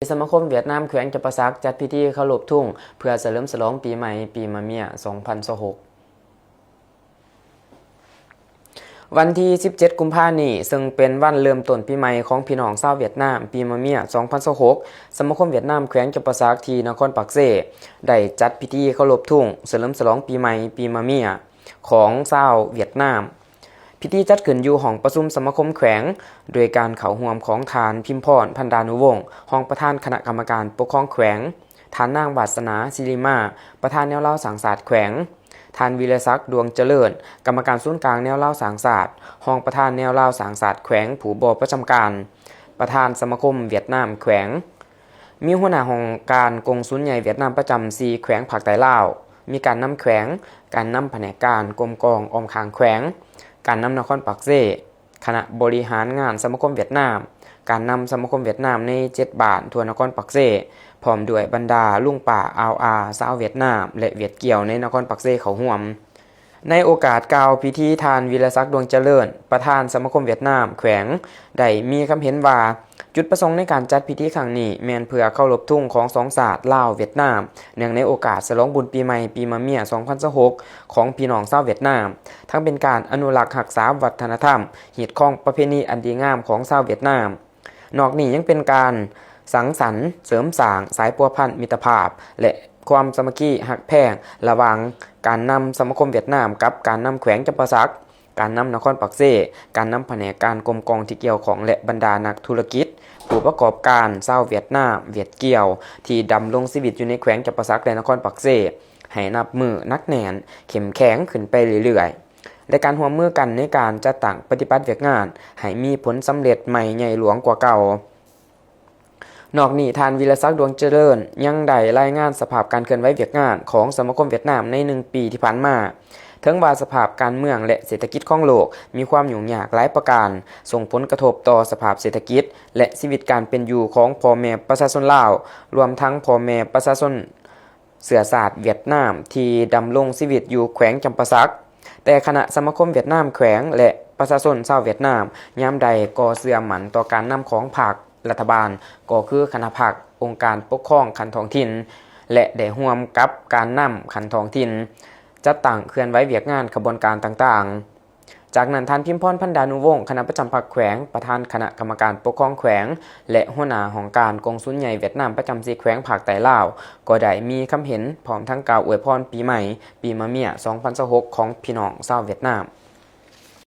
ສະມາຄົມຫວຽດນາມແຂວງຈຳປາສັກ ຈັດພິທີເຄົາລົບທຸງ ເພື່ອສະເຫຼີມສະຫຼອງປີໃໝ່ປີມະເມຍ ສອງພັນຊາວຫົກ. ວັນທີສິບເຈັດ ກຸມພານີ້ ເຊິ່ງເປັນວັນເລີ່ມຕົ້ນປີໃໝ່ຂອງພີ່ນ້ອງຊາວຫວຽດນາມ ປີມະເມຍ ສອງພັນຊາວຫົກ, ສະມາຄົມຫວຽດນາມແຂວງຈຳປາສັກ ທີ່ນະຄອນປາກເຊ ໄດ້ຈັດພິທີເຄົາລົບທຸງ ສະເຫຼີມສະຫຼອງປີໃໝ່ປີມະເມຍ ຂອງຊາວຫວຽດນາມ. ພິທີຈັດຂຶ້ນຢູ່ຫ້ອງປະຊຸມສະມາຄົມແຂວງ ໂດຍການເຂົ້າຮ່ວມຂອງທ່ານ ພິມພອນ ພັນດານຸວົງ ຮອງປະທານຄະນະກຳມະການປົກຄອງແຂວງ, ທ່ານນາງ ວາດສະໜາ ສິລິມາ ປະທານແນວລາວສ້າງຊາດແຂວງ, ທ່ານ ວິລະສັກ ດວງຈະເລີນ ກຳມະການສູນກາງແນວລາວສ້າງຊາດ, ຮອງປະທານແນວລາວສ້າງຊາດແຂວງ ຜູ້ບໍ່ປະຈຳການ, ປະທານສະມາຄົມຫວຽດນາມແຂວງ, ມີຫົວໜ້າຫ້ອງການກົງສຸນໃຫຍ່ຫວຽດນາມປະຈຳສີ່ແຂວງພາກໃຕ້ລາວ, ມີການນຳແຂວງ, ການນຳພະແນກການກົມກອງອ້ອມຂ້າງແຂວງ, ການນຳນະຄອນປາກເຊ, ຄະນະບໍລິຫານງານສະມາຄົມຫວຽດນາມ, ການນຳສະມາຄົມຫວຽດນາມໃນເຈັດບ້ານທົ່ວນະຄອນປາກເຊ, ພ້ອມດ້ວຍບັນດາລຸງປ້າອາວອາຊາວຫວຽດນາມ ແລະ ຫວຽດກ່ຽວໃນນະຄອນປາກເຊເຂົ້າຮ່ວມ. ໃນໂອກາດກ່າວພິທີ, ທ່ານ ວິລະສັກ ດວງຈະເລີນ ປະທານສະມາຄົມຫວຽດນາມແຂວງ ໄດ້ມີຄຳເຫັນວ່າ ຈຸດປະສົງໃນການຈັດພິທີຄັ້ງນີ້ ແມ່ນເພື່ອເຄົາລົບທຸງຂອງສອງຊາດ ລາວ-ຫວຽດນາມ ເນື່ອງໃນໂອກາດສະຫຼອງບຸນປີໃໝ່ປີມະເມຍ ສອງພັນຊາວຫົກ ຂອງພີ່ນ້ອງຊາວຫວຽດນາມ, ທັງເປັນການອະນຸລັກຮັກສາວັດທະນະທຳ, ຮີດຄອງປະເພນີອັນດີງາມຂອງຊາວຫວຽດນາມ. ນອກນີ້ຍັງເປັນການສັງສັນເສີມສ້າງສາຍພົວພັນມິດຕະພາບ ແລະ ຄວາມສາມັກຄີຮັກແພງ ລະຫວ່າງການນຳສະມາຄົມຫວຽດນາມກັບການນຳແຂວງຈຳປາສັກ, ການນຳນະຄອນປາກເຊ, ການນຳພະແນກການກົມກອງທີ່ກ່ຽວຂ້ອງ ແລະ ບັນດານັກທຸລະກິດ, ຜູ້ປະກອບການຊາວຫວຽດນາມ, ຫວຽດກ່ຽວ ທີ່ດຳລົງຊີວິດຢູ່ໃນແຂວງຈຳປາສັກ ແລະ ນະຄອນປາກເຊ ໃຫ້ນັບມື້ໜັກແໜ້ນ, ເຂັ້ມແຂງຂຶ້ນໄປເລື້ອຍໆ ແລະ ການຮ່ວມມືກັນໃນການຈັດຕັ້ງປະຕິບັດວຽກງານໃຫ້ມີຜົນສຳເລັດໃໝ່ໃຫຍ່ຫຼວງກວ່າເກົ່າ. ນອກນີ້, ທ່ານ ວິລະສັກ ດວງຈະເລີນ ຍັງໄດ້ລາຍງານສະພາບການເຄື່ອນໄຫວວຽກງານຂອງສະມາຄົມຫວຽດນາມໃນໜຶ່ງປີທີ່ຜ່ານມາ. ເຖິງວ່າສະພາບການເມືອງ ແລະ ເສດຖະກິດຂອງໂລກມີຄວາມຫຍຸ້ງຍາກຫຼາຍປະການ, ສົ່ງຜົນກະທົບຕໍ່ສະພາບເສດຖະກິດ ແລະ ຊີວິດການເປັນຢູ່ຂອງພໍ່ແມ່ປະຊາຊົນລາວ, ລວມທັງພໍ່ແມ່ປະຊາຊົນ ເຊື້ອຊາດຫວຽດນາມທີ່ດຳລົງຊີວິດຢູ່ແຂວງຈຳປາສັກ, ແຕ່ຄະນະສະມາຄົມຫວຽດນາມແຂວງ ແລະ ປະຊາຊົນຊາວຫວຽດນາມຍາມໃດກໍເຊື່ອໝັ້ນຕໍ່ການນຳຂອງພັກ, ລັດຖະບານ, ກໍຄືຄະນະພັກ, ອົງການປົກຄອງຂັ້ນທ້ອງຖິ່ນ ແລະ ໄດ້ຮ່ວມກັບການນຳຂັ້ນທ້ອງຖິ່ນ ຈັດຕັ້ງເຄື່ອນໄຫວວຽກງານຂະບວນການຕ່າງໆ. ຈາກນັ້ນ, ທ່ານ ພິມພອນ ພັນດານຸວົງ ຄະນະປະຈຳພັກແຂວງ, ປະທານຄະນະກຳມະການປົກຄອງແຂວງ ແລະ ຫົວໜ້າຫ້ອງການກົງສຸນໃຫຍ່ຫວຽດນາມປະຈຳສີ່ແຂວງພາກໃຕ້ລາວ ກໍໄດ້ມີຄຳເຫັນ ພ້ອມທັງກ່າວອວຍພອນປີໃໝ່ປີມະເມຍ ສອງພັນຊາວຫົກ ຂອງພີ່ນ້ອງຊາວຫວຽດນາມ.